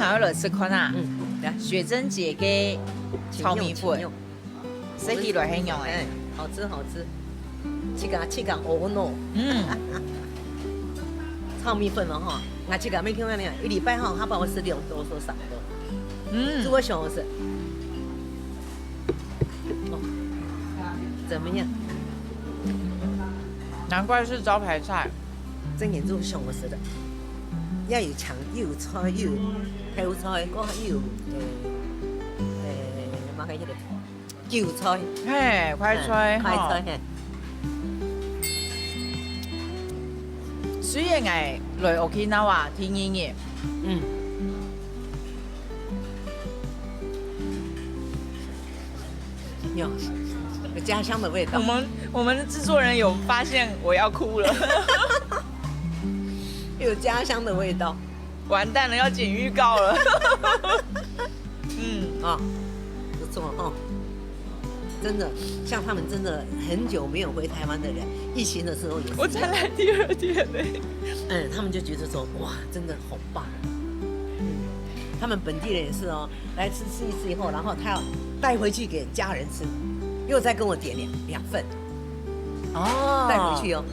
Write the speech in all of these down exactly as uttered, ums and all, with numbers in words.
拿來食看啊。嗯，來。雪珍姐个炒米粉，請用，請用。食起來係仰仔？哎，好吃，好吃。這个，這个，哦，no。嗯。炒米粉嘛吼，𠊎這个每天，一禮拜吼，佢幫𠊎食兩到三到。嗯。煮个上好食。哦，怎麼樣？難怪是招牌菜。真个煮上好食个。也有青，又有菜，又有豆菜，過後又有，誒，誒，麼个彼个 韭菜。嘿，快菜，嗯，快菜，吼。嘿。雖然𠊎來Okinawa第二日，嗯。有，有家鄉的味道。我們，我們的製作人有發現我要哭了。有家鄉的味道。完蛋了，要剪預告了。嗯。啊，不錯哦。真的，像他們真的很久沒有回台灣的人，疫情的時候也是一樣。我才來第二天呢。嗯，他們就覺得說，哇，真的好棒。嗯，他們本地人也是哦，來吃，吃一次以後，然後他要帶回去給家人吃，又再跟我點兩，兩份。哦。帶回去哦。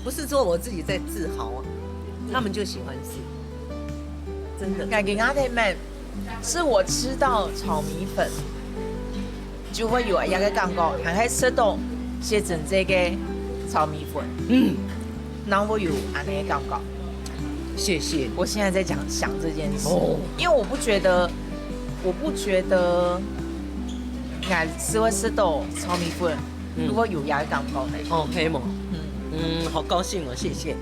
不是說我自己在自豪哦，他們就喜歡吃。真的。𠊎个阿弟妹 係我吃到炒米粉，就會有一個感覺，還係食到雪珍姐个炒米粉，嗯。然後會有恁樣个感覺。謝謝。我現在在講，想這件事，哦。因為我不覺得，我不覺得，𠊎係會食到炒米粉，嗯。如果有這個感覺呢。哦，係無？嗯。嗯，好高興哦，謝謝。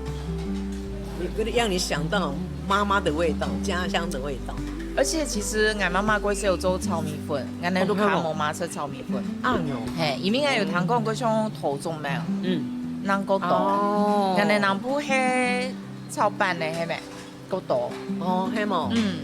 你，讓你想到媽媽的味道，家鄉的味道。 而且其實𠊎媽媽過去有做炒米粉，𠊎等都較無嘛食炒米粉。啊，有。嘿，因為𠊎有聽講過像桃竹苗，嗯。人較多，哦。𠊎等南部係炒粄个，係無？較多。哦，係無？嗯。